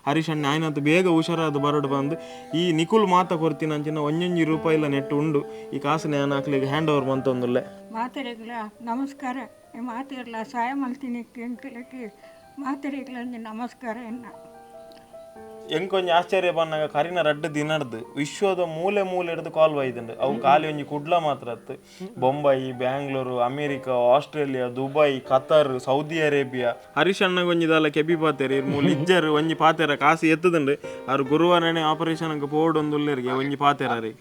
ಹರೀಶ್ ಅಣ್ಣೆ ಆಯ್ನಂತ ಬೇಗ ಹುಷಾರಾದ ಬರಡು ಬಂದು ಈ ನಿಕುಲ್ ಮಾತ ಕೊರ್ತಿನ ಅಂಚಿನ ಒಂಜೊಂಜಿ ರೂಪಾಯಿಲ ನೆಟ್ಟು ಉಂಡು. ಈ ಕಾಸು ನಾನು ಅಕ್ಲೆಗ್ ಹ್ಯಾಂಡ್ ಓವರ್ ಮಂತೊಂದುಲ್ಲೆ. ಮಾತೆರೆಗ್ಲ ನಮಸ್ಕಾರ. ಮಾತೆರ್ಲ ಸಹಾಯ ಮಲ್ತೀನಿ ಎಂಕ್ಲೆಗ್ ಮಾತೆರೆಗ್ಲ ನಮಸ್ಕಾರ. ಎನ್ನ ಎಂಕೊಂಜಿ ಆಶ್ಚರ್ಯ ಬನ್ನಾಗ ಕರಿನ ರಡ್ಡು ದಿನರ್ದು ವಿಶ್ವದ ಮೂಲೆ ಮೂಲೆ ಹಿಡ್ದು ಕಾಲ್ ಬೈದುಂಡು. ಅವು ಖಾಲಿ ಒಂಜಿ ಕುಡ್ಲ ಮಾತ್ರ ಅತ್ತು, Bombay, Bangalore, America, Australia, Dubai, Qatar, Saudi Arabia. Harish ಅಣ್ಣಗ್ ಒಂಜಿ ದಾಲ ಕೆಬಿ ಪಾತೆರ್ ಇರ್ ಮೂಲು ಇಜ್ಜರ್ ಒಂಜಿ ಪಾತೆರ ಕಾಸು ಎತ್ತುದುಂಡು. ಆರು ಗುರುವಾರನೇ ಆಪರೇಷನ್ ಪೋವೊಡೊಂದುಲ್ಲೆರ್ಗೆ ಒಂಜಿ ಪಾತೆರ ರೀ.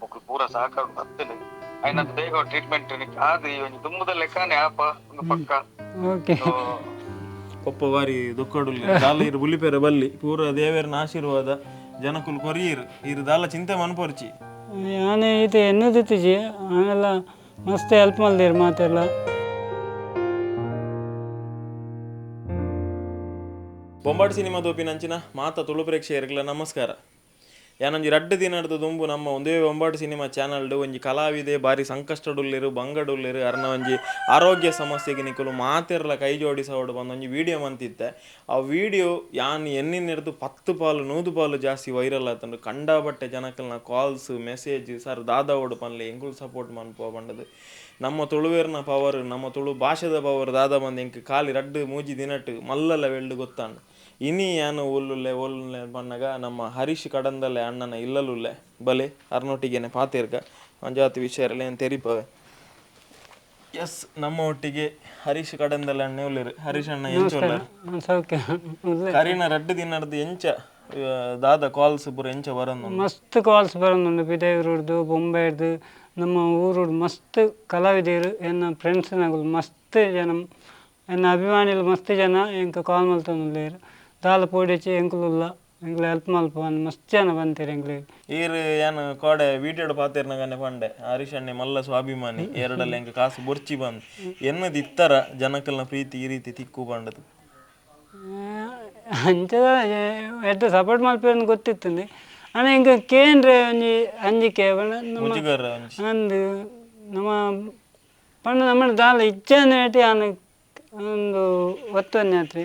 ಮುಕ್ಲು ಪೂರ ಸಹಕಾರ ಬತ್ತಲೆ ಐನಂತ ಬೇಗ ಟ್ರೀಟ್ಮೆಂಟ್ ಆದ್ ಈ ಒಂಜಿ ದುಂಬುದ ಲೆಕ್ಕನೆ ಆಪ ಒಂದು ಪಕ್ಕ. ಓಕೆ. ಕೊಪ್ಪ ಬಾರಿ ದುಃಖಡುಲ್ಲೆ ದಾಲ ಇರು ಬುಲಿಪೆರೆ ಬಲ್ಲಿ ಪೂರ ದೇವೆರ್ನ ಆಶೀರ್ವಾದ ಜನಕುಲು ಕೊರಿಯರು ಇರು ದಾಲ ಚಿಂತೆ ಮನ್ಪೊರ್ಚಿ. ಆನೆ ಇದು ಎನ್ನದಿತ್ತಿಜಿ ಆನೆಲ್ಲ ಮಸ್ತ್ ಹೆಲ್ಪ್ ಮಲ್ದೇರು ಮಾತೆಲ್ಲ. ಬೊಂಬಾಟ್ ಸಿನಿಮಾ ದೋಪಿನಂಚಿನ ಮಾತ ತುಳು ಪ್ರೇಕ್ಷಕರಿಗೆಲ್ಲ ನಮಸ್ಕಾರ. ಯಾನೊಂಜಿ ರಡ್ಡು ದಿನದ ದುಂಬು ನಮ್ಮ ಒಂದೇ ಬೊಂಬಾಟ್ ಸಿನಿಮಾ ಚಾನಲ್ಡ್ ಒಂಜಿ ಕಲಾವಿದೆ ಬಾರಿ ಸಂಕಷ್ಟಡುಲ್ಲೆರು ಬಂಗಡುಲ್ಲೆರು ಅರ್ನ ಒಂಜಿ ಆರೋಗ್ಯ ಸಮಸ್ಯೆಗೆ ನಿಕುಲು ಮಾತೆರ್ಲ ಕೈ ಜೋಡಿಸೋಡು ಬಂದು ಒಂಜಿ ವಿಡಿಯೋ ಮಂತಿತ್ತೆ. ಆ ವಿಡಿಯೋ ಯಾನ್ ಎನ್ನಿನೆರ್ದು 10 ಪಾಲು 100 ಪಾಲು ಜಾಸ್ತಿ ವೈರಲ್ ಆತಂಡು. ಕಂಡಾಬಟ್ಟೆ ಜನಕಲ್ನ ಕಾಲ್ಸ್ ಮೆಸೇಜ್ ಸರ್ ದಾದಾವೋಡು ಪನ್ಲೆ ಎಂಕುಲು ಸಪೋರ್ಟ್ ಮನ್ಪುವ ಪಂಡದು. ನಮ್ಮ ತುಳುವೇರ್ನ ಪವರ್, ನಮ್ಮ ತುಳು ಭಾಷೆದ ಪವರ್ ದಾದ ಬಂದು ಎಂಕ್ ಖಾಲಿ 2-3 ದಿನಟ್ಟು ಮಲ್ಲಲ್ಲ ವೆಲ್ಡು ಗೊತ್ತಾಂಡು. ಇನಿ ಯಾನು ಒಲ್ಲುಲ್ಲೆ ಒಲ್ಲುಲ್ಲೆ ಪನ್ನಗ ನಮ್ಮ ಹರೀಶ್ ಕಡಂದಲ್ಲೆ ಅಣ್ಣನ ಇಲ್ಲಲುಲ್ಲೆ ಬಲೆ ಅರ್ನೊಟ್ಟಿಗೆನೆ ಪಾತೆರ್ಗ ಒಂಜಾತಿ ವಿಷಯರಲ್ಲಿ ಏನು ತೆರಿಪವೆ. ಎಸ್, ನಮ್ಮ ಒಟ್ಟಿಗೆ ಹರೀಶ್ ಕಡಂದಲ್ಲೆ ಅಣ್ಣೆ ಉಲ್ಲೇರು. ಹರೀಶ್ ಅಣ್ಣ ಎಂಚ ಉಲ್ಲಾರ್? ಕರಿನ 2 ದಿನದ ಎಂಚ ದಾದ ಕಾಲ್ಸ್ ಪೂರ ಎಂಚ ಬರಂದು? ಮಸ್ತ್ ಕಾಲ್ಸ್ ಬರಂದುಂಡು. ಬಿದೈರೂರ್ದು, ಬೊಂಬೈರ್ದು, ನಮ್ಮ ಊರುಡು ಮಸ್ತ್ ಕಲಾವಿದರು, ಎನ್ನ ಫ್ರೆಂಡ್ಸ್ನಗುಲು ಮಸ್ತ್ ಜನ, ಎನ್ನ ಅಭಿಮಾನಿಲು ಮಸ್ತ್ ಜನ ಎಂಕ ಕಾಲ್ ಮಲ್ತೊಂದುಲ್ಲೆರ್. ದಾಲ ಪೋಡಿಚಿ ಎಂಕುಲುಲ್ಲ ಎಂಕ್ಲ ಹೆಲ್ಪ್ ಮಲ್ಪ ಮಸ್ತ್ ಜನ ಬಂತೀರಿ ಎಂಕ್ಲೆಗ್. ಈರ್ ಯಾನ್ ಕೋಡೆ ವೀಡಿಯೋಡ್ ಪಾತೆರ್ನಗನೆ ಪಂಡೆ ಹರೀಶ್ ಅಣ್ಣೆ ಮಲ್ಲ ಸ್ವಾಭಿಮಾನಿ, ಎರಡಲ್ಲ ಎಂಕ್ ಕಾಸು ಬೊರ್ಚಿ ಬಂದ್ ಎನ್ನದ ಇತ್ತರ ಜನಕಲ್ನ ಪ್ರೀತಿ ಈ ರೀತಿ ತಿಕ್ಕು ಬಂಡದು. ಅಂಚದ ಎಡ್ಡೆ ಸಪೋರ್ಟ್ ಮಲ್ಪೇರು ಗೊತ್ತಿತ್ತಂದೆ. ಅಣ್ಣ ಎಂಕ್ ಕೇಂದ್ರೆ ಒಂಜಿ ಅಂಜಿಕೆ ಅಂದು ನಮ್ಮ ಪಂಡ ನಮ್ಮ ದಾಲ ಇಚ್ಛೆ ಆನ್ ಒಂದು ಒತ್ತು ಆತ್ರಿ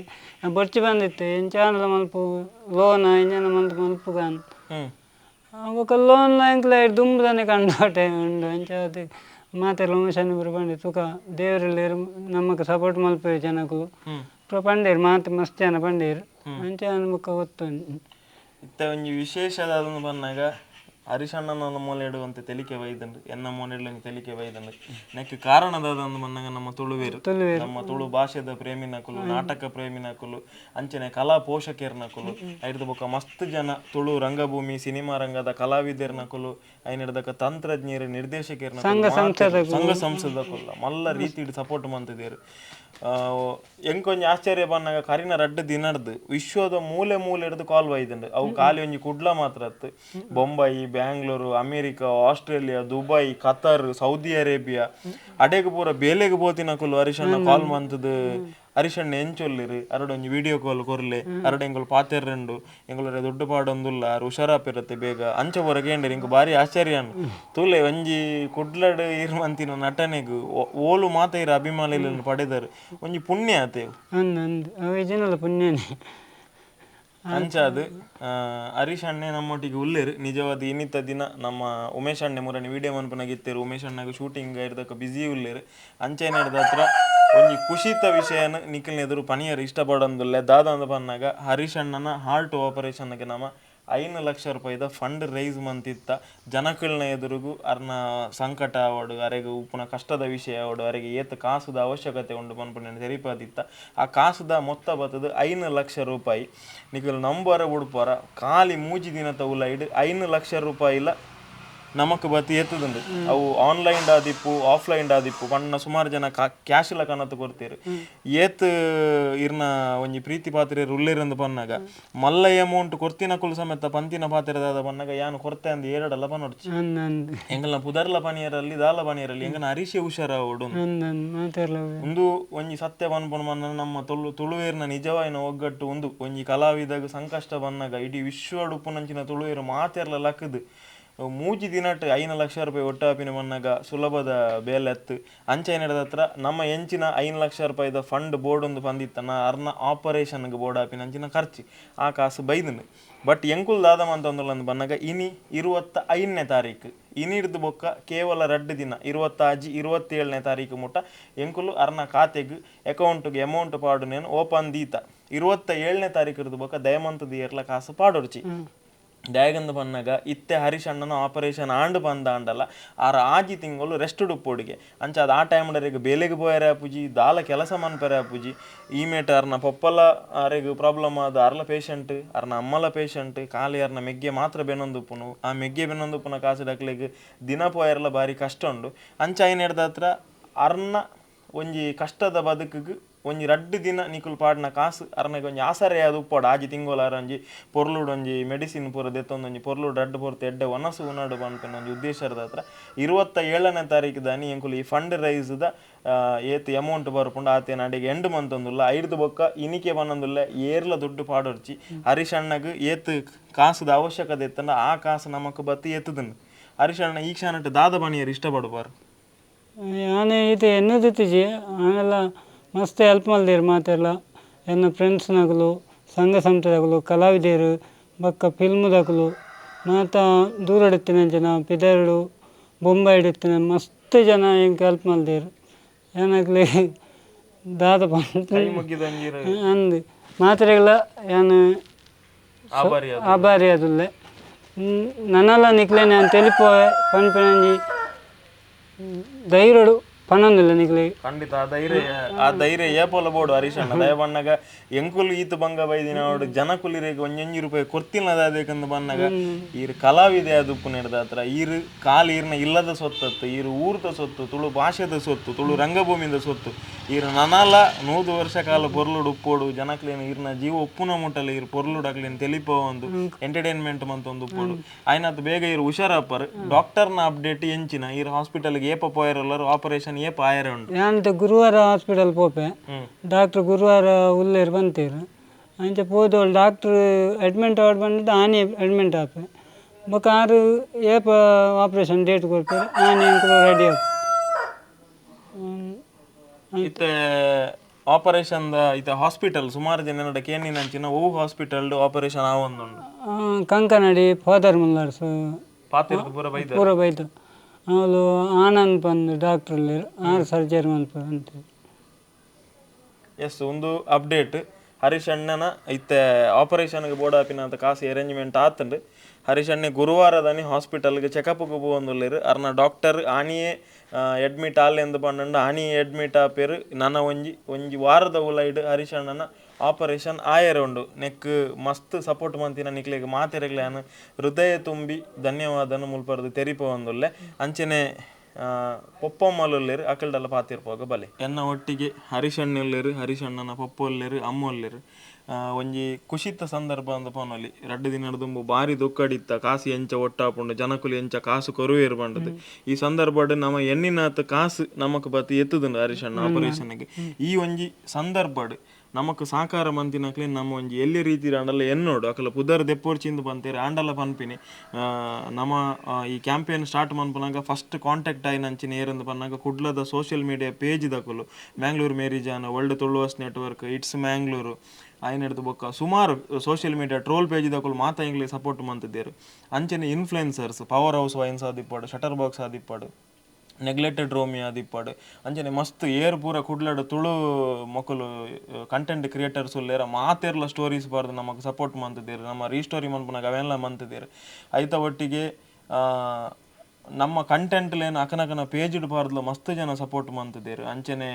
ಬೊರ್ಚಿ ಬಂದಿತ್ತು. ಎಂಚಾನಲ ಮಲ್ಪು ಲೋನ್ ಇಂಜನ ಮಲ್ತು ಮಲ್ಪುಗಾನ್ ಬೊಕ ಲೋನ್ ಎಂಕ್ಲ ದುಂಬುದನೆ ಕಂಡೋಟೆ ಉಂಡು. ಅಂಚ ಅದು ಮಾತೆರ್ಲ ಉಮೇಶ್ ಪೂರ ಪಂಡೆ ತುಕ ದೇವರೆಲ್ಲ ನಮಕ್ ಸಪೋರ್ಟ್ ಮಲ್ಪೇರು ಜನಕುಲು ಪೂರ ಪಂಡೇರು ಮಾತು ಮಸ್ತ್ ಜನ ಪಂಡೇರು. ಅಂಚ ಬೊಕ ಒತ್ತು. ಇತ್ತ ಒಂಜಿ ವಿಶೇಷ ಬನ್ನಾಗ ಹರೀಶ್ ಅಣ್ಣನ ಮೂಲೆ ಅಂತ ತೆಲಿಕೆ ಬೈದಂಡು, ಎನ್ನ ಮೂಲೆಡ್ ತೆಲಿಕೆ ಬೈದಂಡು. ನೆಕ್ ಕಾರಣದಾದಂದು ಬನ್ನಾಗ ನಮ್ಮ ತುಳುವೇರು, ನಮ್ಮ ತುಳು ಭಾಷೆದ ಪ್ರೇಮಿನಕುಲು, ನಾಟಕ ಪ್ರೇಮಿನಕುಲು, ಅಂಚನೆ ಕಲಾ ಪೋಷಕರ್ನಕುಲು, ಐರ್ದ ಬೊಕ ಮಸ್ತ್ ಜನ ತುಳು ರಂಗಭೂಮಿ ಸಿನಿಮಾ ರಂಗದ ಕಲಾವಿದರ್ನಕುಲು, ಐನಿಡ್ದಕ ತಂತ್ರಜ್ಞರು, ನಿರ್ದೇಶಕರ್ನ, ಸಂಘ ಸಂಸ್ಥೆದಕುಲ್ಲ ಮಲ್ಲ ರೀತಿಡ್ ಸಪೋರ್ಟ್ ಮಂತಿದ್ದೇರು. ಎಂಕೊಂಜಿ ಆಶ್ಚರ್ಯ ಬನ್ನಾಗ ಕರಿನ 2 ದಿನರ್ದು ವಿಶ್ವದ ಮೂಲೆ ಮೂಲೆ ಹಿಡ್ದು ಕಾಲ್ ಬೈದಂಡು. ಅವು ಖಾಲಿ ಒಂಜಿ ಕುಡ್ಲ ಮಾತ್ರ ಅತ್ತು, Bombay, Bangalore, America, Australia, Dubai, Qatar, Saudi Arabia ಅಡೆಗ್ ಪೂರ ಬೇಲೆಗ್ ಪೋತಿನಕುಲು ಹರೀಶ್ ಅಣ್ಣ ಕಾಲ್ ಮಂತದು ಹರೀಶ್ ಅಣ್ಣ ಎಂಚೊಲ್ಲಿರು ಅರಡು ಒಂಜಿ ವಿಡಿಯೋ ಕಾಲ್ ಕೊರ್ಲೆ, ಅರಡು ಎಂಕುಲು ಪಾತೆರ್ರಂಡು, ಎಂಕುಲು ದುಡ್ಡು ಪಾಡೊಂದುಲ್ಲ, ಅರು ಹುಷಾರಾಪಿರತ್ತೆ ಬೇಗ ಅಂಚ ಪೂರ ಕೇಂಡ್ರಿ. ಇಂಕ್ ಬಾರಿ ಆಶ್ಚರ್ಯ ಅಣ್ಣ. ತೂಲೆ ಒಂಜಿ ಕುಡ್ಲಡ್ ಇರ್ ಮಂತಿನ ನಟನೆಗ್ ಓಲು ಮಾತ ಇರ ಅಭಿಮಾನಿಗಳನ್ನು ಪಡೆದರು ಒಂಜಿ ಪುಣ್ಯ ಆತೆ. ಪುಣ್ಯನೇ ಅಂಚಾದ್ ಹರೀಶ್ ಅಣ್ಣೆ ನಮ್ಮೊಟ್ಟಿಗೆ ಉಲ್ಲೇರು. ನಿಜವಾದ ಇನ್ನಿತ ದಿನ ನಮ್ಮ ಉಮೇಶ್ ಅಣ್ಣೆ ಮುರನಿ ವಿಡಿಯೋ ಮನ್ಪುನಾಗ ಇತ್ತೇರು. ಉಮೇಶ್ ಅಣ್ಣಗೆ ಶೂಟಿಂಗ್ ಇರ್ದಕ್ಕ ಬಿಸಿ ಉಲ್ಲೇರು. ಅಂಚೆನೆ ಹತ್ರ ಒಂಜಿ ಖುಷಿತ ವಿಷಯನ ನಿಖಲ್ನ ಎದುರು ಪನಿಯರು ಇಷ್ಟಪಡೊಂದುಲ್ಲೆ. ದಾದ ಪನ್ನಾಗ ಹರೀಶ್ ಅಣ್ಣನ ಹಾರ್ಟ್ ಆಪರೇಷನ್ಗೆ ನಮ್ಮ 5 ಲಕ್ಷ ರೂಪಾಯಿದ ಫಂಡ್ ರೈಸ್ ಮಂತಿತ್ತ. ಜನಕಲ್ನ ಎದುರುಗು ಅರ್ನ ಸಂಕಟ ಆವಡು, ಅರೆಗ್ ಉಪ್ಪುನ ಕಷ್ಟದ ವಿಷಯ ಆವಡು, ಅರೆಗೆ ಏತ್ ಕಾಸುದ ಅವಶ್ಯಕತೆ ಉಂಡು ಪನ್ಪುನ ತೆರಿಪಾದಿತ್ತ. ಆ ಕಾಸುದ ಮೊತ್ತ ಬತ್ತದು 5 ಲಕ್ಷ ರೂಪಾಯಿ. ನಿಕಲ್ ನಂಬರ ಉಡುಪರ ಖಾಲಿ 3 ದಿನದ ಉಲೈಡ್ 5 ಲಕ್ಷ ರೂಪಾಯಿಲ ನಮಕ್ ಬತ್ತಿ ಎತ್ತುದುಂಡು. ಅವು ಆನ್ಲೈನ್ ಆದಿಪ್ಪು, ಆಫ್ಲೈನ್ ಆದಿಪ್ಪು ಪಣ್ಣ ಸುಮಾರು ಜನ ಕ್ಯಾಶ್ ಲ ಕನತ್ ಕೊರ್ತೀರು. ಏತ್ ಇರ್ನ ಒಂಜಿ ಪ್ರೀತಿ ಪಾತ್ರೆ ಉಲ್ಲೇರಂದು ಪನ್ನಾಗ ಮಲ್ಲ ಅಮೌಂಟ್ ಕೊರ್ತಿನಕುಲು ಸಮೇತ ಪಂತಿನ ಪಾತ್ರೆದಾದ ಪನ್ನಾಗ ಯಾನು ಕೊರ್ತೆ ಅಂದ್ ಏರಡಲ್ಲ ಪನೊಡ್ಚಿ. ಎಂಗಲ್ನ ಪುದರ್ಲ ಪನಿಯರಲ್ಲಿ ದಾಲ ಪನಿಯರಲ್ಲಿ ಎಂಗನ ಹರೀಶೆ ಹುಷಾರ ಓಡು ಉಂದು ಒಂಜಿ ಸತ್ಯ ಪನ್ಪುನ ಮನ್ನ ನಮ್ಮ ತುಳುವೇರ್ನ ನಿಜವಾಯಿನ ಒಗ್ಗಟ್ಟು ಉಂದು. ಒಂಜಿ ಕಲಾವಿದಾಗ ಸಂಕಷ್ಟ ಬನ್ನಾಗ ಇಡೀ ವಿಶ್ವಡ್ ಉಪ್ಪುನಂಚಿನ ತುಳುವೇರು ಮಾತೆರ್ಲ ಲಕ್ಕದು 3 ದಿನಟ್ 5 ಲಕ್ಷ ರೂಪಾಯಿ ಒಟ್ಟಾಪಿನ ಮನ್ನಗ ಸುಲಭದ ಬೇಲೆತ್ತು. ಅಂಚೈನದ ಹತ್ರ ನಮ್ಮ ಎಂಚಿನ 5 ಲಕ್ಷ ರೂಪಾಯಿದ ಫಂಡ್ ಬೋರ್ಡ್ ಒಂದು ಬಂದಿತ್ತನ ಅರ್ನ ಆಪರೇಷನ್ಗೆ ಬೋರ್ಡ್ ಆಪಿನ ಅಂಚಿನ ಖರ್ಚು ಆ ಕಾಸು ಬೈದನು. ಬಟ್ ಎಂಕುಲ್ ದಾದ ಮಂತಂದುಲಂದು ಬನ್ನಗ ಇನಿ 25ನೇ ತಾರೀಕು ಇನಿಡ್ದು ಬೊಕ್ಕ ಕೇವಲ 2 ದಿನ 26, 27ನೇ ತಾರೀಕು ಮುಟ್ಟ ಎಂಕುಲು ಅರ್ನ ಖಾತೆಗೆ ಅಕೌಂಟ್ಗೆ ಅಮೌಂಟ್ ಪಾಡುನೇನು ಓಪನ್ ದೀತ. 27ನೇ ತಾರೀಕು ಇರ್ದು ಬೊಕ್ಕ ದಯಮಂತ ದಿಯರ್ಲ ಕಾಸು ಪಾಡೊರ್ಚಿ. ದಾಯಗಂದು ಬನ್ನಗ ಇತ್ತೆ ಹರೀಶ್ ಅಣ್ಣನ ಆಪರೇಷನ್ ಆಂಡ್ ಬಂದ ಆಂಡಲ್ಲ ಆರ ಆಜಿ ತಿಂಗಳು ರೆಸ್ಟ್ ಉಪ್ಪೊಡಿಗೆ ಅಂಚ ಅದು ಆ ಟೈಮ್ ಬೇಲೆಗೆ ಪೋಯರೆ ಆಪುಜಿ, ದಾಲ ಕೆಲಸ ಮನ್ಪೆರೆ ಆಪುಜಿ. ಈ ಮೇಟ ಅರ್ನ ಪೊಪ್ಪಲ ಆರೆಗ್ ಪ್ರಾಬ್ಲಮ್ ಆದ ಅರ್ಲ ಪೇಷಂಟ್, ಅರ್ನ ಅಮ್ಮಲ ಪೇಷಂಟ್, ಖಾಲಿ ಅರ್ನ ಮೆಗ್ಗೆ ಮಾತ್ರ ಬೆನೊಂದುಪ್ಪುನು. ಆ ಮೆಗ್ಗೆ ಬೆನೊಂದುಪ್ಪುನ ಕಾಸು ಡಕ್ಲೆಗ್ ದಿನ ಪೋಯರ್ಲ ಬಾರಿ ಕಷ್ಟ ಉಂಡು. ಅಂಚ ಐನೆಡ್ದ ಹತ್ರ ಅರ್ನ ಒಂಜಿ ಕಷ್ಟದ ಬದುಕಿಗೆ ಒಂಜಿ 2 ದಿನ ನಿಕುಲು ಪಾಡಿನ ಕಾಸು ಅರ್ನಗೆ ಒಂಜಿ ಆಸರೆ ಅದು ಉಪ್ಪೋಡು. ಆಜಿ ತಿಂಗೋಲ ಒಂಜಿ ಪೊರ್ಲುಡು ಒಂಜಿ ಮೆಡಿಸಿನ್ ಪೂರ ದೆತ್ತೊಂದು ಒಂಜಿ ಪೊರ್ಲುಡು ರಡ್ಡು ಪೊರ್ತು ಎಡ್ಡೆ ಒನಸು ಉನಡು ಪನ್ಪಿನ ಒಂಜಿ ಉದ್ದೇಶದ ಹತ್ರ 27ನೇ ತಾರೀಕು ದಾನಿ ಎಂಕುಲು ಈ ಫಂಡ್ ರೈಸ್ದ ಏತ್ ಅಮೌಂಟ್ ಬರ್ಪುಂಡು ಆತೇನ ಅಡಿಗೆ ಎಂಡ್ ಮಂತೊಂದುಲ್ಲ. ಐರ್ದು ಬೊಕ್ಕ ಇನಿಕೆ ಬನ್ನೊಂದುಲ್ಲ ಏರ್ಲ ದುಡ್ಡು ಪಾಡೊರ್ಚಿ. ಹರೀಶ್ ಅಣ್ಣಗ್ ಏತ್ ಕಾಸುದ ಅವಶ್ಯಕತೆ ಇತ್ತಂಡ ಆ ಕಾಸು ನಮಕ್ ಬತ್ತಿ ಎತ್ತುದುಂಡು. ಹರೀಶ್ ಅಣ್ಣ ಈ ಕ್ಷಣಟ್ ದಾದ ಬಣಿಯರ್ ಇಷ್ಟಪಡುವಾರು? ಯಾನೆ ಇದು ಎನ್ನದಿತ್ತಿಜಿ ಆನೆಲ್ಲ ಮಸ್ತ್ ಹೆಲ್ಪ್ ಮಲ್ದೇರು ಮಾತೆಲ್ಲ ಎನ್ನ ಫ್ರೆಂಡ್ಸ್ನಗಲು, ಸಂಘ ಸಂಸ್ಥೆದಗಲು, ಕಲಾವಿದರು ಬೊಕ್ಕ ಫಿಲ್ಮ್ದಕುಲು ಮಾತ ದೂರಡಿತ್ತಿನ ಜನ ಪಿದರುಡು ಬೊಂಬಾಯಿಡಿತ್ತಿನ ಮಸ್ತ್ ಜನ ಎಂಕ್ ಹೆಲ್ಪ್ ಮಲ್ದೇರು. ಏನಗ್ಲಿ ದಾದ ಅಂದು ಮಾತ್ರೆಗಳ ಏನು ಆಭಾರಿ ಅದುಲ್ಲೆ. ನನ್ನಲ್ಲ ನಿಕ್ಲೇನೆ ಅಂತ ತೆಲಿಪೋವೆ ಪನ್ಪಿನಂಜಿ ಧೈರ್ಯಡು ಪನೊಂದಿಲ್ಲ ನಿಕ್ಲೆ. ಖಂಡಿತ ಆ ಧೈರ್ಯ, ಆ ಧೈರ್ಯ ಏಪೋಲ ಬೋಡು ಹರೀಶ್ ಅಣ್ಣ. ದಯ ಬಣ್ಣಗ ಎಂಕುಲು ಈತ ಬಂಗ ಬೈದಿನ ಅವಡು ಜನಕುಲಿರಿಗೆ ಒಂಜೊಂಜಿ ರೂಪಾಯಿ ಕೊರ್ತಿಲ್ಲ ಅದೇಕಂದು ಬನ್ನಗ ಈರು ಕಲಾವಿದೆ ಅದು ಉಪ್ಪು ನೆಡ್ದ ಹತ್ರ ಈರು ಕಾಲು ಈರ್ನ ಇಲ್ಲದ ಸೊತ್ತತ್ತು, ಈರು ಊರ್ದ ಸೊತ್ತು, ತುಳು ಭಾಷೆದ ಸೊತ್ತು, ತುಳು ರಂಗಭೂಮಿದ ಸೊತ್ತು. ಈರು ನನಲ 100 ವರ್ಷ ಕಾಲ ಪೊರ್ಲುಡು ಉಪ್ಪೋಡು ಜನಕ್ಲೇನು ಈರ್ನ ಜೀವ ಉಪ್ಪುನ ಮುಟ್ಟಲ್ಲ ಈರು ಪೊರ್ಲುಡು ಅಕ್ಲೇನು ತೆಲಿಪೋ ಒಂದು ಎಂಟರ್ಟೈನ್ಮೆಂಟ್ ಮಂತ ಒಂದು ಉಪ್ಪೋಡು. ಆಯ್ನಾತ್ ಬೇಗ ಈರು ಹುಷಾರಪ್ಪರು. ಡಾಕ್ಟರ್ನ ಅಪ್ಡೇಟ್ ಎಂಚಿನ ಈರು ಹಾಸ್ಪಿಟಲ್ಗೆ ಏಪ ಪೋಯರಲ್ಲರು ಆಪರೇಷನ್ ಏಪ ಆಯರ ಉಂಟು? ಯಾನಂತ ಗುರುವಾರ ಹಾಸ್ಪಿಟಲ್ ಪೋಪೆ, ಡಾಕ್ಟ್ರ್ ಗುರುವಾರ ಉಲ್ಲೇರು ಬಂತೀರು. ಅಂಚ ಪೋದೋಳು ಡಾಕ್ಟ್ರ್ ಅಡ್ಮಿಂಟ್ ಆಡ್ ಬಂದಿದ್ದು ಆನೆ ಅಡ್ಮಿಂಟ್ ಆಪೆ ಬೊಕ್ಕ ಆರು ಏಪ ಆಪರೇಷನ್ ಡೇಟ್ ಕೊಡ್ತಾರೆ ಆನೆ ಎಂಕುಲು ರೆಡಿ ಆಪ. ಇತ್ತೆ ಆಪರೇಷನ್ ಇತ್ತೆ ಹಾಸ್ಪಿಟಲ್ ಸುಮಾರು ಜನ ನಡ ಕೇನಿನಂಚಿನ ಒವು ಹಾಸ್ಪಿಟಲ್ ಆಪರೇಷನ್ ಆವೊಂದುಂಡು? ಕಂಕನಾಡಿ ಫಾದರ್ ಮುಲ್ಲರ್ಸ್ ಪಾತೆರ್ದು ಪೂರ ಬೈದ ಪೂರ ಬೈದು ಅವಳು ಆನಂದ್ ಬಂದು ಡಾಕ್ಟ್ರ್ ಆರು ಸರ್ಜರಿ ಮನ್ಪು ಅಂತ. ಎಸ್ ಒಂದು ಅಪ್ಡೇಟ್ ಹರೀಶ್ ಅಣ್ಣನ ಇತ್ತೆ ಆಪರೇಷನ್ಗೆ ಬೋರ್ಡ್ ಆಪಿನಂತ ಕಾಸು ಅರೇಂಜ್ಮೆಂಟ್ ಆತಂಡು. ಹರೀಶ್ ಅಣ್ಣೆ ಗುರುವಾರದಾನಿ ಹಾಸ್ಪಿಟಲ್ಗೆ ಚೆಕಪ್ಗೆ ಪೋವೊಂದುಲ್ಲೆರ್. ಅರ್ನ ಡಾಕ್ಟರ್ ಆನಿಯೇ ಅಡ್ಮಿಟ್ ಆಲೆಂದು ಪಂಡ ಆನಿಯೇ ಅಡ್ಮಿಟ್ ಆಪೇರು. ನನ ಒಂಜಿ ಒಂಜಿ ವಾರದ ಉಲೈಡ್ ಹರೀಶ್ ಅಣ್ಣನ ಆಪರೇಷನ್ ಆಯರ ಉಂಡು. ನೆಕ್ ಮಸ್ತ್ ಸಪೋರ್ಟ್ ಮಂತಿನ ನಿಕ್ಲೆಗ್ ಮಾತೆರೆಗ್ಲೆ ಯಾನ್ ಹೃದಯ ತುಂಬಿ ಧನ್ಯವಾದನು ಮುಲ್ಪರ್ದು ತೆರಿಪೋವೊಂದುಲ್ಲೆ. ಅಂಚನೆ ಪೊಪ್ಪಮ್ಮಲುಲ್ಲೆರ್ ಅಕಲ್ಡಲ್ಲ ಪಾತಿರ್ಪೋಗ ಬಲೆ. ಎನ್ನ ಒಟ್ಟಿಗೆ ಹರೀಶ್ ಅಣ್ಣುಲ್ಲೆರ್, ಹರೀಶ್ ಅಣ್ಣನ ಪೊಪ್ಪೊಲ್ಲೆರ್, ಅಮ್ಮೊಲ್ಲೆರ್. ಒಂಜಿ ಖುಷಿತ ಸಂದರ್ಭ ಅಂದ ಪನೊಲಿ. 2 ದಿನದ ದುಂಬು ಬಾರಿ ದುಃಖಡಿತ್ತ ಕಾಸು ಎಂಚ ಒಟ್ಟಾಪುಂಡು, ಜನಕುಲು ಎಂಚ ಕಾಸು ಕೊರುವೇರು ಪಂಡದು. ಈ ಸಂದರ್ಭಡ್ ನಮ್ಮ ಎಣ್ಣಿನಾತ್ ಕಾಸು ನಮಕ್ ಬತ್ತಿ ಎತ್ತುದುಂಡು ಹರೀಶ್ ಅಣ್ಣ ಆಪರೇಷನ್ಗೆ. ಈ ಒಂಜಿ ಸಂದರ್ಭಡ್ ನಮಕ್ ಸಾಕಾರ ಮಂತಿನಕ್ಲೆ ನಮ್ಮ ಒಂಜಿ ಎಲ್ಲಿ ರೀತಿ ಆಂಡಲ ಎನ್ನೋಡು ಅಕಲ ಪುದರ್ ದೆಪ್ಪೋರ್ಚಿಂದು ಪಂತೇರು ಆಂಡಲ ಪನ್ಪಿನಿ. ನಮ್ಮ ಈ ಕ್ಯಾಂಪೇನ್ ಸ್ಟಾರ್ಟ್ ಮನ್ಪುನಾಗ ಫಸ್ಟ್ ಕಾಂಟ್ಯಾಕ್ಟ್ ಆಯಿನಂಚಿನ ಏರಂದು ಪನ್ನಾಗ ಕುಡ್ಲದ ಸೋಷಿಯಲ್ ಮೀಡಿಯಾ ಪೇಜ್ ದಕುಲು Mangalore Mary John, world Tuluvas network, it's Mangalore ಆಯ್ನೆಡ್ದು ಬೊಕ್ಕ ಸುಮಾರು ಸೋಷಿಯಲ್ ಮೀಡಿಯಾ ಟ್ರೋಲ್ ಪೇಜ್ ದಕುಲು ಮಾತ ಇಂಗ್ಲಿ ಸಪೋರ್ಟ್ ಮಂತಿದ್ದೇರು. ಅಂಚನೆ ಇನ್ಫ್ಲುಯೆನ್ಸರ್ಸ್ ಪವರ್ ಹೌಸ್ ವೈನ್ಸ್ ಆದಿಪ್ಪಾಡು, ಶಟರ್ ಬಾಕ್ಸ್ ಆದಿಪ್ಪಾಡು, ನೆಗ್ಲೆಕ್ಟೆಡ್ ರೋಮಿ ಆದಿಪ್ಪಾಡು, ಅಂಚನೆ ಮಸ್ತ್ ಏರ್ ಪೂರ ಕುಡ್ಲಡು ತುಳು ಮೊಕುಲು ಕಂಟೆಂಟ್ ಕ್ರಿಯೇಟರ್ಸ್ ಉಲ್ಲೇರ ಮಾತೆರ್ಲ ಸ್ಟೋರೀಸ್ ಬಾರ್ದು ನಮಕ್ ಸಪೋರ್ಟ್ ಮಂತಿದ್ದೇರು. ನಮ್ಮ ರೀಸ್ಟೋರಿ ಮನ್ಪುನಾಗ ಅವೆಲ್ಲ ಮಂತಿದ್ದೇರು. ಐತ ಒಟ್ಟಿಗೆ ನಮ್ಮ ಕಂಟೆಂಟ್ಲೇನು ಅಕನಕನ ಪೇಜ್ ಬಾರ್ದ್ಲ ಮಸ್ತ್ ಜನ ಸಪೋರ್ಟ್ ಮಂತಿದ್ದೇರು. ಅಂಚನೆ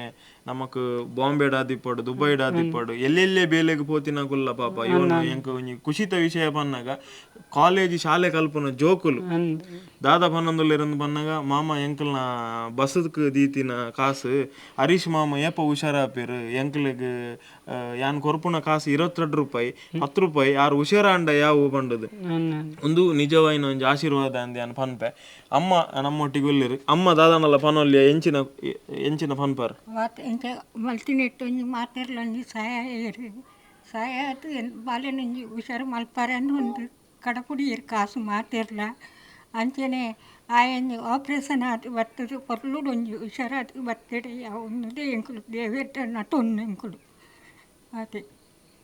ನಮಕ್ ಬಾಂಬೆಡ್ ಆದಿಪ್ಪಾಡು, ದುಬೈಡ್ ಆದಿಪ್ಪಾಡು, ಎಲ್ಲೆಲ್ಲೇ ಬೇಲೆಗ್ ಪೋತಿನ ಕುಲ್ಲ ಪಾಪ ಇವನು ಎಂಕ್ ಒಂಜಿ ಖುಷಿತ ವಿಷಯ ಪನ್ನಾಗ ಕಾಲೇಜ್ ಶಾಲೆ ಕಲ್ಪುನ ಜೋಕುಲು ದಾದ ಪನ್ನೊಂದುಲ್ಲೆರಂದು ಪನ್ನಾಗ ಮಾಮ ಎಂಕಲ್ನ ಬಸ್ಕ್ ದೀತಿನ ಕಾಸು ಹರೀಶ್ ಮಾಮ ಏಪ ಹುಷಾರಾಪೇರು ಎಂಕಲಿಗ್ ಯಾನ್ ಕೊರ್ಪುನ ಕಾಸು 22 ರೂಪಾಯಿ 10 ರೂಪಾಯಿ ಯಾರು ಹುಷಾರಾಂಡ ಯಾವು ಪಂಡದು. ಒಂದು ನಿಜವಾಯಿನ ಒಂಜಿ ಆಶೀರ್ವಾದ ಅಂದ್ ಯಾನ್ ಪನ್ಪೆ. ಅಮ್ಮ ನಮ್ಮೊಟ್ಟಿಗೆ ಉಲ್ಲೆರ್. ಅಮ್ಮ ದಾದನಲ್ಲ ಪನೊಲ್ಯ ಎಂಚಿನ ಎಂಚಿನ ಪನ್ಪರ್ ಇಂಚ ಮಲ್ತಿನೆಟ್ಟು ಒಂಜಿ ಮಾತೆರ್ಲ ಒಂಜಿ ಸಹಾಯ ಏರು ಸಹಾಯ ಆತು ಬಾಲೆನೊಂಜಿ ಹುಷಾರು ಮಲ್ಪರೆ ಅಂದ್ ಒಂದು ಕಡಪುಡಿಯೆರ್ ಕಾಸು ಮಾತೆರ್ಲ. ಅಂಚನೆ ಆಯನ್ ಆಪರೇಷನ್ ಆದ್ ಬತ್ತದು ಪೊರ್ಲುಡೊಂಜಿ ಹುಷಾರಾದ್ ಬತ್ತಡೆ ಒಂದುದೇ ಎಂಕುಲು ದೇವೆರ್ಡ ನಟೊಂದು ಎಂಕುಲು ಆತೆ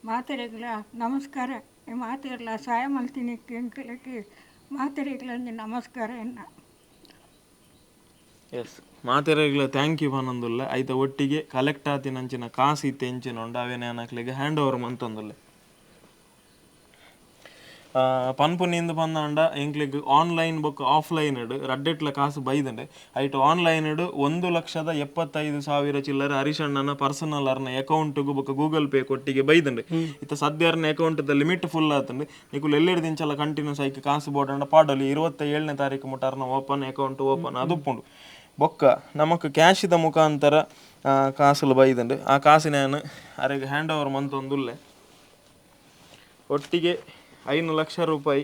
ಮಾತೆರೆಗ್ಲ ನಮಸ್ಕಾರ ಮಾತೆರ್ಲ ಸಹಾಯ ಮಲ್ತಿನಿ ಎಂಕುಲೆಗ್ ಮಾತೆರೆಗ್ಲ ಒಂಜಿ ನಮಸ್ಕಾರ ಎನ್ನ. ಎಸ್ ಮಾತೆರೆಗ್ಲ thank you ಪನೊಂದುಲ್ಲ. ಐತ ಒಟ್ಟಿಗೆ ಕಲೆಕ್ಟ್ ಆತಿನಂಚಿನ ಕಾಸು ಇತ್ತೆ ಎಂಚಿನ ಉಂಡು ಅವೇನೆ ಅನಕ್ಲೆಗ್ ಹ್ಯಾಂಡ್ ಓವರ್ ಮಂತೊಂದುಲ್ಲೆ. ಪನ್ಪುನಿಂದ್ ಪಂದಾಂಡ ಎಂಕ್ಲೆಗ್ ಆನ್ಲೈನ್ ಬೊಕ್ಕ ಆಫ್ಲೈನ್ ರಡ್ಡೆಟ್ಲ ಕಾಸು ಬೈದಂಡೆ. ಐಟ್ ಆನ್ಲೈನ್ 1,75,000 ಚಿಲ್ಲರೆ ಹರೀಶಣ್ಣನ ಪರ್ಸನಲ್ ಅರ್ನ ಅಕೌಂಟ್ಗ್ ಬೊಕ್ಕ ಗೂಗಲ್ ಪೇ ಕೊಟ್ಟಿಗೆ ಬೈದಂಡೆ. ಇತ್ತ ಸದ್ಯ ಅರ್ನ ಅಕೌಂಟ್ ದ ಲಿಮಿಟ್ ಫುಲ್ ಆತಂಡು. ನಿಕುಲು ಎಲ್ಲೆಡ್ ದಿಂಚಲ ಕಂಟಿನ್ಯೂಸ್ ಐಕ್ ಕಾಸು ಬೋಡಂಡ ಪಾಡೊಲಿ. 27ನೇ ತಾರೀಕು ಮುಟ್ಟ ಅರ್ನ ಓಪನ್ ಅಕೌಂಟ್ ಓಪನ್ ಅದುಪ್ಪುಂಡು. ಬೊಕ್ಕ ನಮಕ್ ಕ್ಯಾಶಿದ ಮುಖಾಂತರ ಕಾಸುಲು ಬೈದಂಡು. ಆ ಕಾಸಿನ ಅರೆಗ್ ಹ್ಯಾಂಡ್ ಓವರ್ ಮಂತೊಂದುಲ್ಲೆ. ಒಟ್ಟಿಗೆ 5 ಲಕ್ಷ ರೂಪಾಯಿ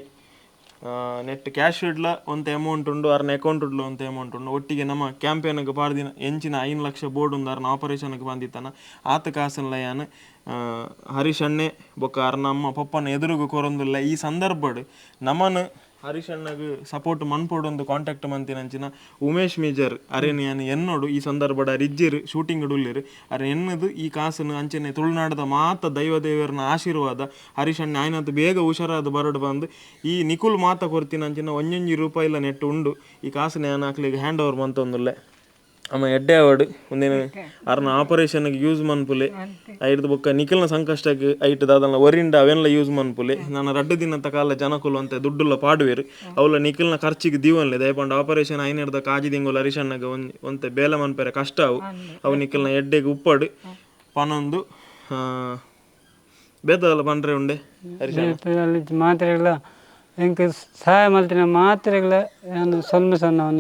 ನೆಟ್ ಕ್ಯಾಶ್ ಇಡ್ಲ ಒಂತೆ ಅಮೌಂಟ್ ಉಂಡು, ಅರ್ನ ಅಕೌಂಟ್ ಇಡ್ಲ ಒಂತೆ ಅಮೌಂಟ್ ಉಂಡು. ಒಟ್ಟಿಗೆ ನಮ್ಮ ಕ್ಯಾಂಪೇನ್ಗೆ ಪಾರ್ದಿನ ಎಂಚಿನ 5 ಲಕ್ಷ ಬೋರ್ಡ್ ಉಂಡು ಅರ್ನ ಆಪರೇಷನ್ಗೆ ಬಂದಿತ್ತಾನ ಆತ ಕಾಸನ್ಲ ಯಾನ್ ಹರೀಶ್ ಅಣ್ಣೆ ಬೊಕ್ಕ ಅರ್ನ ಅಮ್ಮ ಪಪ್ಪನ ಎದುರುಗು ಕೊರೊಂದುಲ್ಲ. ಈ ಸಂದರ್ಭಡ್ ನಮನ್ ಹರೀಶ್ ಅಣ್ಣಗ್ ಸಪೋರ್ಟ್ ಮನ್ಪೊಡೊಂದು ಕಾಂಟ್ಯಾಕ್ಟ್ ಮಂತಿನಂಚಿನ ಉಮೇಶ್ ಮೇಜರ್ ಅರೆನ್ ಯಾನ್ ಎನ್ನೋಡು. ಈ ಸಂದರ್ಭಡ್ ಅರಿಜ್ಜೆರ್ ಶೂಟಿಂಗ್ ಉಲ್ಲೆರ್. ಅರೆ ಎನ್ನದು ಈ ಕಾಸನ್ನು ಅಂಚನೆ ತುಳುನಾಡದ ಮಾತ ದೈವ ದೇವರನ ಆಶೀರ್ವಾದ ಹರೀಶ್ ಅಣ್ಣೆ ಆಯ್ನಂತ ಬೇಗ ಹುಷಾರಾದ ಬರಡು ಬಂದು ಈ ನಿಕುಲ್ ಮಾತ ಕೊರ್ತಿನಂಚಿನ 1 ರೂಪಾಯಿಲ ನೆಟ್ಟು ಉಂಡು. ಈ ಕಾಸನ್ನ ಯಾನ್ ಅಕ್ಲೆಗ್ ಹ್ಯಾಂಡ್ ಓವರ್ ಮಂತೊಂದುಲ್ಲೆ. ಅಮ್ಮ ಎಡ್ಡೆ ಆವಡ್ ಒಂದೇನು ಅರ್ನ ಆಪರೇಷನ್ಗೆ ಯೂಸ್ ಮನ್ಪುಲೆ. ಐರ್ದ್ ಬೊಕ್ಕ ನಿಖಲ್ನ ಸಂಕಷ್ಟಕ್ಕೆ ಐಟ್ ದಾದಲ್ಲ ಒರಿಂಡ ಅವೆನ್ಲ ಯೂಸ್ ಮನ್ಪುಲೆ. ನಾನು ರಡ್ಡು ದಿನದ ಕಾಲ ಜನಕುಲು ಅಂತ ದುಡ್ಡುಲ್ಲ ಪಾಡುವೆರು ಅವಲ ನಿಖಲ್ನ ಖರ್ಚಿಗೆ ದೀವನ್ಲೆ. ದಯಪಂಡ ಆಪರೇಷನ್ ಐನೆರ್ದ ಕಾಜಿ ದಿಂಗುಲ ಹರೀಶಣ್ಣಗ್ ಒಂತೆ ಬೇಲೆ ಮನ್ಪೆರೆ ಕಷ್ಟ ಅವು ಅವು ನಿಖಲ್ನ ಎಡ್ಡೆಗೆ ಉಪ್ಪಡು ಪನೊಂದು ಬೇತದಲ್ಲ ಪಂಡ್ರೆ ಉಂಡೆ ಹರೀಶಣ್ಣ. ಮಾತ್ರೆಗಳ ಎಂಕ್ ಸಹಾಯ ಮಲ್ತಿನ ಮಾತ್ರೆಗಳ ಯಾನ್ ಸೊಲ್ಮೆ ಸಣ್ಣ.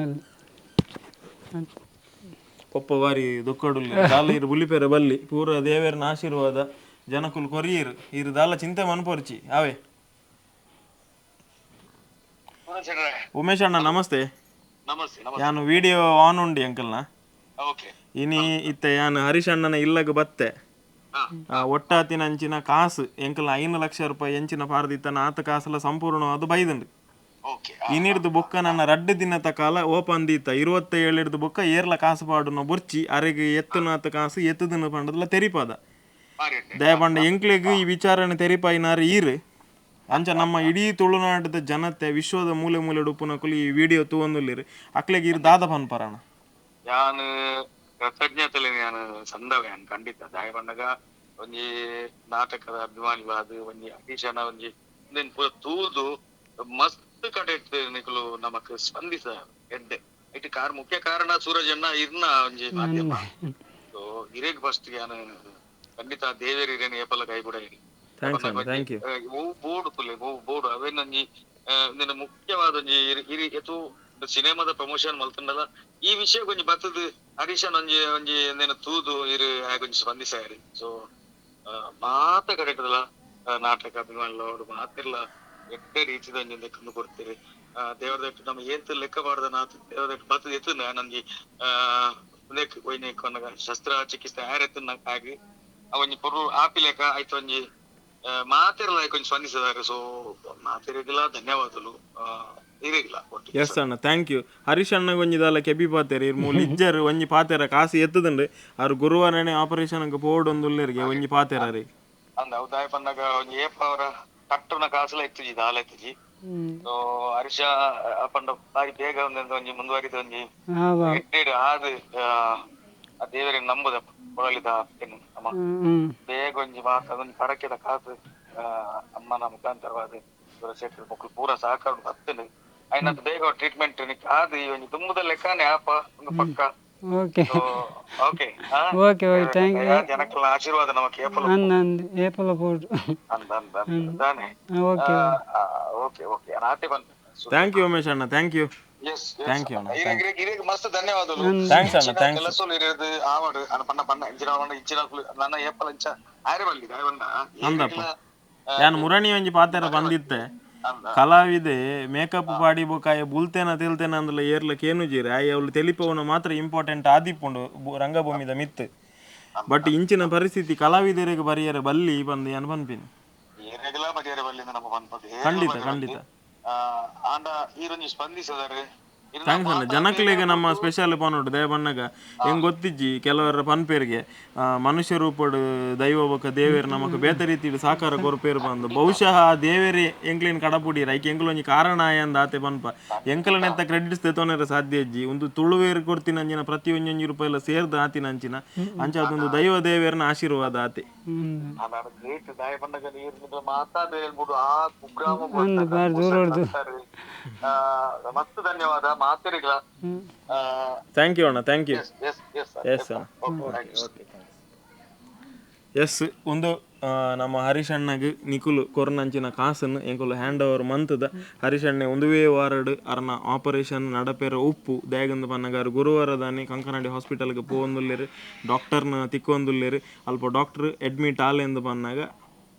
ಪೊಪ್ಪ ಬಾರಿ ದುಃಖಡುಲ್ಲ ದಾಲ ಇರು ಬುಲಿಪೆರೆ ಬಲ್ಲಿ ಪೂರ ದೇವೆರ್ನ ಆಶೀರ್ವಾದ ಜನಕುಲು ಕೊರಿಯರು ಇರು ದಾಲ ಚಿಂತೆ ಮನ್ಪೊರ್ಚಿ ಅವೇ. ಉಮೇಶ್ ಅಣ್ಣ ನಮಸ್ತೆ. ನಮಸ್ತೆ. ಯಾನು ವಿಡಿಯೋ ಆನ್ ಉಂಡಿ ಅಂಕಲ್ನ. ಇನಿ ಇತ್ತೆ ಯಾನು ಹರೀಶ್ ಅಣ್ಣನ ಇಲ್ಲಗ ಬತ್ತೆ. ಒಟ್ಟಾತಿನ ಅಂಚಿನ ಕಾಸು ಎಂಕಲ್ನ 5 ಲಕ್ಷ ರೂಪಾಯಿ ಎಂಚಿನ ಪಾರ್ದಿತ್ತನ ಆತ ಕಾಸಲ ಸಂಪೂರ್ಣವಾದ ಬೈದಂಡು. ಇನಿರ್ದು ಬೊಕ್ಕ ನನ್ನ ರಡ್ಡು ದಿನದ ಕಾಲ ಓಪನ್ ದೀತ 27 ಬೊಕ್ಕ ಏರ್ಲ ಕಾಸು ಪಾಡುನ ಬೊರ್ಚಿ ಅರೆಗ್ ಎತ್ತುನಾತ ಕಾಸು ಎತ್ತುದನ ಪಂಡದಲ ತೆರಿಪಾದ. ದಯಪಂಡ ಎಂಕ್ಲೆಗ್ ಈ ವಿಚಾರಣೆ ತೆರಿಪಾಯಿನಾರು ಈರು ಅಂಚ ನಮ್ಮ ಇಡೀ ತುಳುನಾಡದ ಜನತೆ ವಿಶ್ವದ ಮೂಲೆ ಮೂಲೆ ಉಪ್ಪುನಕುಲು ಈ ವಿಡಿಯೋ ತೂವೊಂದುಲ್ಲೆರ್ ಅಕ್ಲೆಗ್ ಈರ್ ದಾದ ಪನ್ಪರಣ. ಯಾನ್ ಕೃತಜ್ಞತೆಲೆ ಯಾನ್ ಸಂದವೆ ಯಾನ್ ಖಂಡಿತ ದಯಪಂಡಗ ಒಂಜಿ ನಾಟಕದ ಅಭಿಮಾನಿವಾದ ಒಂಜಿ ಅಡಿಷನ ಒಂಜಿ ಪೂರ ತೂದು ಮಸ್ತ್ ಕಡೆಟ್ ನಿಕುಲು ನಮಕ್ ಸ್ಪಂದಿಸ ಎಡ್ಡೆ ಇಟ್ ಕಾರ್ ಮುಖ್ಯ ಕಾರಣ ಸೂರಜಣ್ಣ ಇರ್ನ ಒಂಜಿ ಮಾಧ್ಯಮ. ಸೊ ಇರೇಗ್ ಫಸ್ಟ್ ಯಾನ್ ಖಂಡಿತ ದೇವೇರ್ ಇರೇನ್ ಏಪಲ ಕೈ ಕೂಡ ಇರಿ. ಬೋರ್ಡ್ ತುಲೆ ಬೋರ್ಡ್ ಅವೇನೊಂಜಿ ನಿನ್ನ ಮುಖ್ಯವಾದ ಒಂಜಿ ಇರಿ ಎತು ಸಿನಿಮಾದ ಪ್ರಮೋಷನ್ ಮಲ್ತಂಡಲ ಈ ವಿಷಯ ಒಂಜಿ ಬತ್ತದ ಹರೀಶನ್ ಒಂಜಿ ಒಂಜಿ ನಿನ್ನ ತೂದು ಇರು ಒಂಜಿ ಸ್ಪಂದಿಸಾಯರಿ. ಸೊ ಮಾತ ಕಡೆಟದಲ್ಲ ನಾಟಕ ಅಭಿಮಾನಿಲೋಡು ಮಾತಿರ್ಲ ಎಡ್ಡೆ ರೀತಿದ ಒಂಜಿ ಲೆಕ್ಕಂದು ಕೊಡ್ತೀರಿ. ದೇವರ ದಟ್ಟು ನಮ್ಮ ಏತ್ ಲೆಕ್ಕ ಬಾರ್ದ ನಾತ್ ದೇವರ ದಟ್ಟು ಬತ್ತದ ಎತ್ತುನ ನಂಜಿ ಶಸ್ತ್ರ ಚಿಕಿತ್ಸೆ ಯಾರ ಎತ್ತುನ ಆಗಿ ಆ ಒಂಜಿ ಪೊರು ಆಪಿ ಲೆಕ್ಕ ಆಯ್ತು ಒಂಜಿ ಮಾತಿರ್ಲ ಒಂಜಿ ಸ್ಪಂದಿಸಿದಾರೆ. ಸೊ ಮಾತಿರಿಗಿಲ್ಲ ಧನ್ಯವಾದಗಳು ಇರಿಗಿಲ್ಲ. ಎಸ್ ಅಣ್ಣ thank you. Harish ಅಣ್ಣಗ್ ಒಂಜಿ ದಾಲ ಕೆಬಿ ಪಾತೆರ್ ಇರ್ ಮೂಲು ಇಜ್ಜರ್ ಒಂಜಿ ಪಾತೆರ ಕಾಸು ಎತ್ತುದುಂಡು. ಆರು ಗುರುವಾರನೇ ಆಪರೇಷನ್ ಪೋಡೊಂದುಲ್ಲೆರ್ಗೆ ಒಂಜಿ ಪಾತೆರ ರೀ. ಅಂದ ಉದಾಯ ಪನ್ನಗ ಒಂಜಿ ಏಪ ಅವರ ಕಟ್ಟುನ ಕಾಸುಲ ಇತ್ತುಜಿ ದಾಲ ಇತ್ತುಜಿ. ಸೊ ಹರೀಶ ಪಂಡ ಬಾರಿ ಬೇಗ ಒಂಜಿ ಮುಂದುವರಿದ ಒಂಜಿ ಎಡ್ಡೆಡ್ ಆದ್ ಆ ದೇವರಿಗೆ ನಂಬುದ ಕೊಡಲಿದ ಅಮ್ಮ ಬೇಗ ಒಂಜಿ ಮಾತ ಒಂಜಿ ಪರಕೆದ ಕಾಸು ಅಮ್ಮನ ಮುಖಾಂತರವಾದ ಮಕ್ಕಳು ಪೂರ ಸಹಕಾರ ಬತ್ತುಂಡು. ಐನಂತ ಬೇಗ ಟ್ರೀಟ್ಮೆಂಟ್ ಆದ್ ಈ ಒಂಜಿ ದುಂಬುದ ಲೆಕ್ಕನೆ ಆಪ ಒಂದು ಪಕ್ಕ. Okay okay okay okay thank you. ಜನಕ್ಕಲ ಆಶೀರ್ವಾದ ನಮಕ್ ಏಪಲ ಅಂದ್ ಏಪಲ ಪೋಡು ಅಂದ ಅಂದ ಅಂದಾನೆ. ಓಕೆ ಓಕೆ ಓಕೆ ನಾತೆ ಬಂತು. Thank you Umesh ಅಣ್ಣ thank you. Thank you ಅಣ್ಣ. ಮಸ್ತ್ ಧನ್ಯವಾದಗಳು. Thanks ಅಣ್ಣ thanks. ಕೆಲಸಲು ಇರೋದು ಆವಡು ಅಣ್ಣ ಪಣ್ಣ ಪಣ್ಣ ಇಂಚಿನ ಇಂಚಿನ ನನ್ನ ಏಪಲ ಇಂಚ ಆರೆ ಬಲ್ಲಿ ದಾಯವಂಡ ಅಂದಪ್ಪ ಯಾನ್ ಮುರಣಿ ಒಂಜಿ ಪಾತೆರ ಬಂದಿತ್ತೆ ಕಲಾವಿದೆ ಮೇಕಪ್ ಪಾಡಿ ಬೊಕಾಯ ಬುಲ್ತೇನ ತೆಲ್ತೇನ ಅಂದಲ ಏರ್ಲ ಕೇನುಜೀರ್ ಆಯ್ ಅವಳು ತೆಲಿಪವನ ಮಾತ್ರ ಇಂಪಾರ್ಟೆಂಟ್ ಆದಿಪ್ಪುಂಡು ರಂಗಭೂಮಿದ ಮಿತ್ತು. ಬಟ್ ಇಂಚಿನ ಪರಿಸ್ಥಿತಿ ಕಲಾವಿದರಿಗೆ ಬರಿಯರ ಬಲ್ಲಿ ಬಂದು ಯಾನ್ ಪನ್ಪಿನಿ. ಖಂಡಿತ ಖಂಡಿತ. ಆಂಡ ಈರೊಂಜಿ ಸ್ಪಂದಿಸದಾರೆ. Thanks ಅಣ್ಣ. ಜನಕ್ಲೆಗ್ ನಮ್ಮ ಸ್ಪೆಷಲ್ ಪನೊಡು ದಯ ಪನ್ನಗ ಎಂಗ್ ಗೊತ್ತಿಜ್ಜಿ ಕೆಲವರ ಪನ್ಪೇರ್ಗೆ ಮನುಷ್ಯ ರೂಪಡ್ ದೈವ ಬೊಕ್ಕ ದೇವೆರ್ ನಮಕ್ ಬೇತೆ ರೀತಿಡ್ ಸಾಕಾರ ಕೊರ್ಪೇರು ಪಂದ್. ಬಹುಶಃ ಆ ದೇವೆರೇ ಎಂಕ್ಲೆನ್ ಕಡಪುಡಿಯೆರ್, ಐಕ್ ಎಂಕುಲು ಒಂಜಿ ಕಾರಣ ಆಯಂದ್ ಆತೆ ಪನ್ಪ. ಎಂಕಲನೆತ್ತ ಕ್ರೆಡಿಟ್ಸ್ ದೆತೊನೆರೆ ಸಾಧ್ಯ ಇಜ್ಜಿ. ಉಂದು ತುಳುವೇರ್ ಕೊರ್ತಿನಂಚಿನ ಪ್ರತಿ ಒಂಜೊಂಜಿ ರೂಪಾಯಿಲ ಸೇರ್ದ್ ಆತಿನಂಚಿನ, ಅಂಚಾದ್ ಉಂದು ದೈವ ದೇವೆರ್ನ ಆಶೀರ್ವಾದ ಆತೆ. ಗ್ರೇಟ್. ದಾಯ ಪನ್ನಗ ನೀರ್ ಮಾತಾ ಬೇರೆ ಬುಡು ಆ ಕುಗ್ರಾಮ ಮಸ್ತ್ ಧನ್ಯವಾದ ಮಾತೆರಿಗ್ಲ. Thank you ಅಣ್ಣ, thank you. S ಅಣ್ಣ, ಎಸ್. ಒಂದು ನಮ್ಮ ಹರೀಶ್ ಅಣ್ಣಗ್ ನಿಕುಲು ಕೊರ್ನಂಚಿನ ಕಾಸನ್ನು ಎಂಕುಲು ಹ್ಯಾಂಡ್ ಓವರ್ ಮಂತದ. ಹರೀಶ್ ಅಣ್ಣೆ ಒಂದುವೇ ವಾರಡ್ ಅರ್ನ ಆಪರೇಷನ್ ನಡಪೆರ ಉಪ್ಪು. ದಾಯೆಗಂದ್ ಪನ್ನಗ ಅರ್ ಗುರುವಾರ ದಾನಿ ಕಂಕನಾಡಿ ಹಾಸ್ಪಿಟಲ್ಗೆ ಪೋವೊಂದುಲ್ಲೆರ್, ಡಾಕ್ಟರ್ನ ತಿಕ್ಕೊಂದುಲ್ಲೆರ್. ಅಲ್ಪ ಡಾಕ್ಟರ್ ಅಡ್ಮಿಟ್ ಆಲೆಂದು ಪನ್ನಗ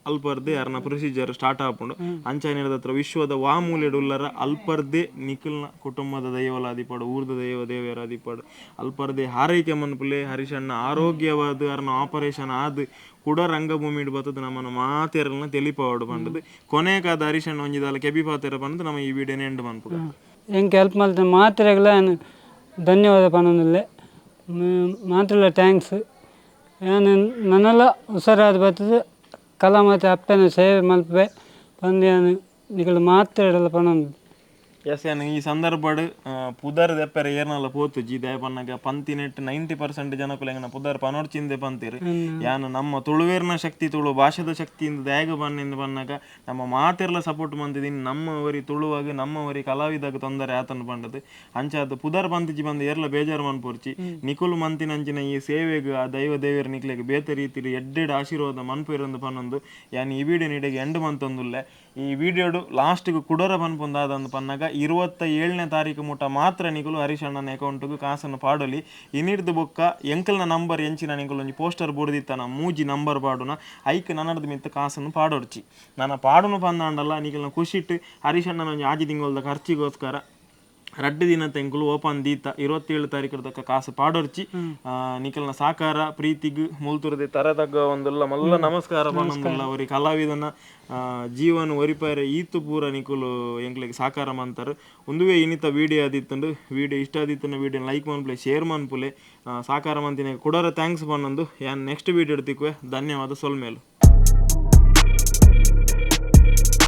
ಅಲ್ಪರ್ದೆ ಅರ್ನ ಪ್ರೊಸೀಜರ್ ಸ್ಟಾರ್ಟ್ ಆಪುಂಡು. ಅಂಚನೆ ಹತ್ರ ವಿಶ್ವದ ವಾ ಮೂಲೆಡ್ ಉಲ್ಲರ ಅಲ್ಪರ್ದೆ ನಿಕುಲ್ನ ಕುಟುಂಬದ ದೈವಲಾದಿಪಾಡು, ಊರ್ದ ದೈವ ದೇವೆರಾದಿಪಾಡು ಅಲ್ಪರ್ದೆ ಹಾರೈಕೆ ಮನ್ಪುಲೆ. ಹರೀಶಣ್ಣ ಆರೋಗ್ಯವಾದ ಅರ್ನ ಆಪರೇಷನ್ ಆದ್ ಕುಡ ರಂಗಭೂಮಿಡ್ ಬತ್ತದ ನಮ್ಮನ ಮಾತೆರ್ನ ತೆಲಿಪಾವಡು ಪಂಡದು ಕೊನೆಕಾದ ಹರೀಶಣ್ಣ ಒಂಜಿದಾಲ ಕೆಬಿ ಪಾತೆರ ಪಂದ್ ನಮ್ಮ ಈ ವಿಡಿಯೋನ ಎಂಡ್ ಮನ್ಪುಗ. ಎಂಕ್ ಹೆಲ್ಪ್ ಮಲ್ತಿನ ಮಾತೆರೆಗ್ಲ ಧನ್ಯವಾದ ಪನೊಂದುಲ್ಲೆ, ಮಾತ್ರಲ thanks. ಯಾನ್ ನನಲ ಹುಷಾರಾದ್ ಬತ್ತದು ಕಲಾಮತಿ ಅಪ್ಪೆನ ಸೇವೆ ಮಲ್ಪೆ ಪಂದ್ ಯಾನ್ ನಿಕುಲು ಮಾತೆರೆಡಲ ಪನೊಂದು. ಎಸ್, ಯಾನ್ ಈ ಸಂದರ್ಭಡ್ ಪುದರ್ ದೆಪ್ಪರೆ ಏರ್ನಲ ಪೋತುಜಿ. ದಯ ಪನ್ನಗ ಪಂತಿನೆಟ್ 90% ಜನಕುಲು ಎಂಗನ ಪುದರ್ ಪನೊಡ್ಚಿಂದೆ ಪಂತೆರ್. ಯಾನ್ ನಮ್ಮ ತುಳುವೇರ್ನ ಶಕ್ತಿ, ತುಳು ಭಾಷೆದ ಶಕ್ತಿ ಇಂದ್ ದಯಗ ಪನ್ನೆಂದು ಪನ್ನಗ ನಮ್ಮ ಮಾತೆರ್ಲ ಸಪೋರ್ಟ್ ಮಂತಿದ್ದೀನಿ. ನಮ್ಮ ಒರಿ ತುಳುವಾಗ ನಮ್ಮ ಒರಿ ಕಲಾವಿದಾಗ ತೊಂದರೆ ಆತನ ಪಂಡದು. ಅಂಚಾದ್ ಪುದರ್ ಪಂತಿಜಿ ಬಂದು ಏರ್ಲ ಬೇಜಾರು ಮನ್ಪೊರ್ಚಿ. ನಿಕುಲು ಮಂತಿನಂಚಿನ ಈ ಸೇವೆಗ್ ಆ ದೈವ ದೇವೆರ್ ನಿಕ್ಲೆಗ್ ಬೇತೆ ರೀತಿಡ್ ಎಡ್ಡೆಡ್ ಆಶೀರ್ವಾದ ಮನ್ಪೆರಂದು ಪನ್ನೊಂದು ಯಾನ್ ಈ ವಿಡಿಯೋ ನಿಡೆಗೆ ಎಂಡ್ ಮಂತೊಂದುಲ್ಲೆ. ಈ ವಿಡಿಯೋಡು ಲಾಸ್ಟ್ಗೆ ಕುಡೋರ ಪನ್ಪುಂದಾದಂದು ಪನ್ನಗ 27ನೇ ತಾರೀಕು ಮುಟ ಮಾತ್ರ ನಿಕುಲು ಹರೀಶ್ ಅಣ್ಣನ ಅಕೌಂಟ್ಗ್ ಕಾಸನ್ನು ಪಾಡೊಲಿ. ಇನಿರ್ದು ಬೊಕ್ಕ ಎಂಕಲ್ನ ನಂಬರ್ ಎಂಚಿನ ನಿಕುಲು ಒಂಜಿ ಪೋಸ್ಟರ್ ಬೋರ್ದಿತ್ತನ 3 ನಂಬರ್ ಪಾಡುನ, ಐಕ್ ನನರ್ದ ಮಿತ್ತ ಕಾಸನ್ನು ಪಾಡೊರ್ಚಿ. ನನ ಪಾಡುನು ಪಂದಾಂಡಲ್ಲ ನಿಕಲ್ನ ಖುಷಿಟ್ ಹರೀಶ್ ಅಣ್ಣನ ಒಂಜಿ 6 ತಿಂಗೊಲ್ದ ಖರ್ಚಿಗೋಸ್ಕರ 2 ದಿನ ತೆಂಕುಲು ಓಪನ್ ದೀತ 27 ತಾರೀಕು ತಕ್ಕ ಕಾಸು ಪಾಡೊರ್ಚಿ. ನಿಕಲ್ನ ಸಾಕಾರ ಪ್ರೀತಿಗ್ ಮುಲ್ತುರ್ದೆ ತರತಗ್ಗ ಒಂದುಲ್ಲ ಮಲ್ಲ ನಮಸ್ಕಾರ ಪನ್ನೊಂದುಲ್ಲ. ಒರಿ ಕಲಾವಿದನ ಜೀವನ ಒರಿಪಾರೆ ಈತು ಪೂರ ನಿಕುಲು ಎಂಕ್ಲೆಗ್ ಸಾಕಾರ ಮಂತರು. ಒಂದುವೇ ಇನ್ನಿತ ವಿಡಿಯೋ ಆದಿತ್ತುಂಡು. ವಿಡಿಯೋ ಇಷ್ಟ ಆದಿತ್ತುಂಡು ವಿಡಿಯೋ ಲೈಕ್ ಮನ್ಪುಲೆ, ಶೇರ್ ಮನ್ಪುಲೆ, ಸಾಕಾರ ಮಂತಿನ ಕುಡರ thanks ಪನ್ನೊಂದು ಯಾನ್ ನೆಕ್ಸ್ಟ್ ವಿಡಿಯೋ ತಿಕ್ಕುವೆ. ಧನ್ಯವಾದ, ಸೊಲ್ಮೇಲು.